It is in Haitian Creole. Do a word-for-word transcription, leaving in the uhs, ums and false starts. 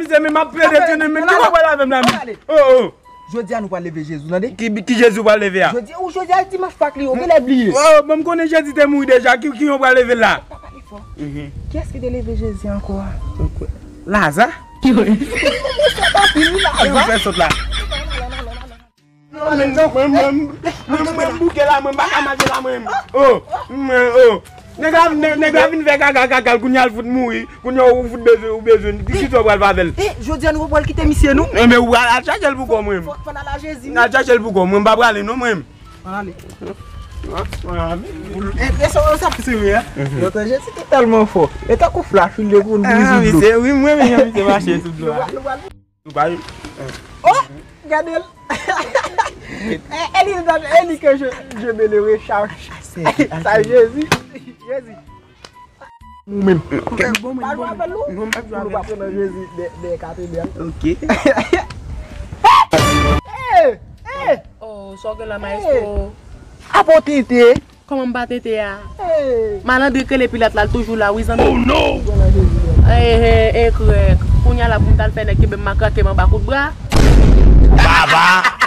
Se men m ap plede tounen, men ki w pral avè m la menm? Oh, oh. Jodi a nou pral leve Jezi, w tande? Ki, ki Jezi w pral leve a? Jodi, ou jodi a dimanch Pak li, ou genlè bliye. Oh, bon, m konnen Jezi te mouri deja, ki, ki w pral leve l la? Pa pale fò. Kiyès ki te leve Jezi ankò a? Laza? Ki w fè sot la? Non, men non, mwen, mwen, mwen, mwen, mwen bouke la, mwen, m pa ka mache la, mwen. Oh, mwen, oh. Nèg la, nèg, nèg la vin fè kaka, kaka, kounye a l fout mouri, kounye a ou fout bezwen, ou bezwen, ki, ki sa w pral fè avè l? Eh, jodi a nou pral kite misye, non? Eh, men ou al, al chache l pou kò mwen. Fò, fò n al a Jezi, wi. Al chache l pou kò mwen, m pa prale, non, mwen. Ann ale. E, e sa, sa ap sere, hein? Doktè Jezi te tèlman fò. E tankou flash, li pou n brize dlo. Wi, mwen menm, misye mache sou dlo a. Nou pral, nou pral. Ou pa. Oh, gade l. E, e li, e li ke je, je me le recharge. Sa Jezi. Jezi. Ou menm. Ou pa jwe avè l, non? Non, m pa jwe avè l. Ou pa pran nan Jezi de, de katedral. Ok. Hey! Hey! Oh, sa w gen la, maestro? Apa w tete? Kòman m pa tete a? Hey! Malandri k rele Pilat la, l toujou la, wi, zanmi. Oh, non! Hey, hey, hey, krèk. Kounye a la, pou m t al fè nèg kenbe m makrake m anba kout bra. Baba!